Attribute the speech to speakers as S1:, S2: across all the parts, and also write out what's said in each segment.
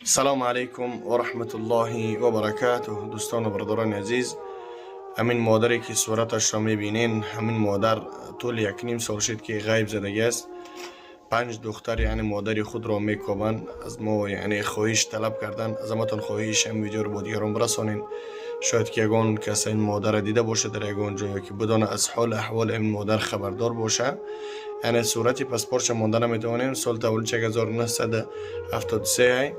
S1: Салом алейкум ва раҳматуллоҳи ва баракатуҳ. Дӯстону бародарони азиз, ҳамин модаре ки сураташро мебинен, ҳамин модар тӯли 1.5 сол шуд, ки ғайб задагӣ аст. Панҷ духтар, яъне модари худро мекобанд. Аз мо, яъне, хоҳиш талаб кардан. Аз ҳаматон хоҳиш, ҳамин видеоро бо дигарон бирасонен. Шояд ки ягон кас ин модарро дида бошад дар ягон ҷо, ё ки бидона, аз ҳоли аҳволи ин модар хабардор боша. Яъне сурати паспортша монда наметавонем. Соли таваллуд 1973.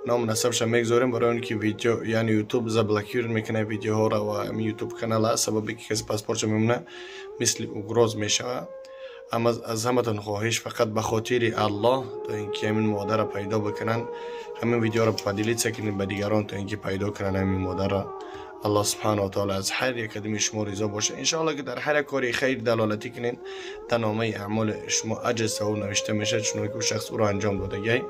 S1: Ном насабша мегзорем, барои он ки видео, яъне, Ютуб заблокир мекунад видеоҳоро ва ҳамин Ютуб канала, сабаби ки касе паспортша мемона, мисли угроз мешавад. Аммо аз ҳаматон хоҳиш, фақат ба хотири Аллоҳ, то ин ки ҳамин модарро пайдо бикунанд, ҳамин видеоро поделиться кунед ба дигарон, то ин ки пайдо кунанд ҳамин модарро. Аллоҳ субҳанаҳу ва таъола аз ҳар як қадами шумо ризо бошад. Иншоалло, ки дар ҳар як кори хайр далолатӣ кунед, дар номаи аъмоли шумо аҷр, савоб навишта мешавад, чуноне ки ӯ шахс ӯро анҷом додагиай.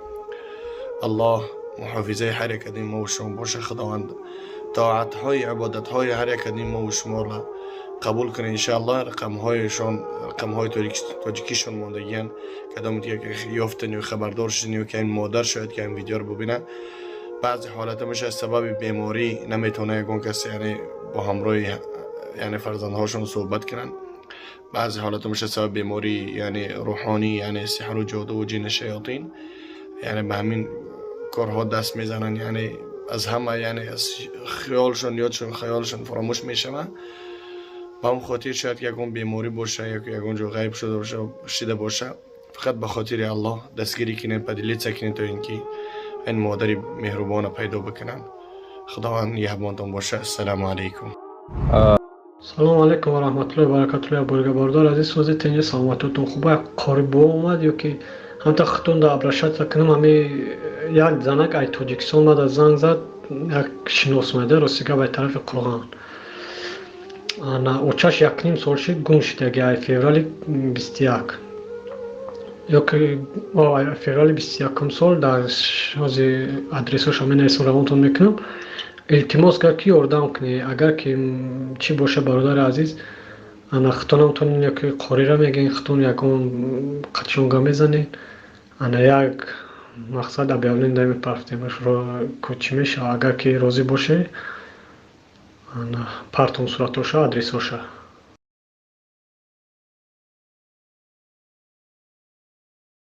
S1: Аллоҳ муҳофизаи ҳар як қадами мо шумо боша. Худованд тоатҳои, ибодатҳои ҳар як қадами мо шуморо қабул кунед, иншоаллоҳ. Рақамҳояшон, рақамҳои тоҷикишон мондагиянд. Кадоме ёфтан ё хабардор шуден, ё ки ин модар шояд ки ин видеоро бубинад. Баъзе ҳолатҳо мешавад, сабаби беморӣ наметавона ягон кас, яъне, бо ҳамроҳи, яъне, фарзандҳошон суҳбат кунанд. Баъзе ҳолатҳо мешавад, сабаби беморӣ, яъне рӯҳонӣ, яъне сиҳру ҷодуву ҷину шаётин, яъне, ба ҳамин корҳо даст мезананд. Яъне аз ҳама, яъне, аз хиёлшон, ёдшон, хаёлшон фаромӯш мешавад. Ба ҳамн хотир шояд ки ягон беморӣ боша ё ягон ҷо ғайб шуда боша. Фақат ба хотири Аллоҳ дастгирӣ кунед, поделиться кунед, то ин ки ин модари меҳрубона пайдо бикунанд. Худованд нигаҳбонтон боша. Ассалому алайкум.
S2: Салому алайкум ва раҳматуллоҳи баракатуллоҳ. Борга, бародар азиз, сози тенҷи, саломатиатон хуба? Қори бо омад ё ки ҳамта худтон да обращаться кунам. Ҳами як занак ай Тоҷикистон омада, занг зад, як шинос омада, рости гап, ай тарафи Қурғон. Ана очаш 1.5 сол шид гум шидаги, ай феврали 21 ёки феврали 21-ум сол. Дар ҳози адресҳоша менависам, равонтон мекунам. Илтимос кард, ки ёрдам кунӣ, агар ки чӣ боша, бародари азиз. Ана худтонам тонин ёки қорира мегӯен, худтон ягон қатишонга мезанед. Ана як мақсад объявление да мепартем, чӣ мешава, агар ки розӣ боше, ана партом суратоша, адресҳоша.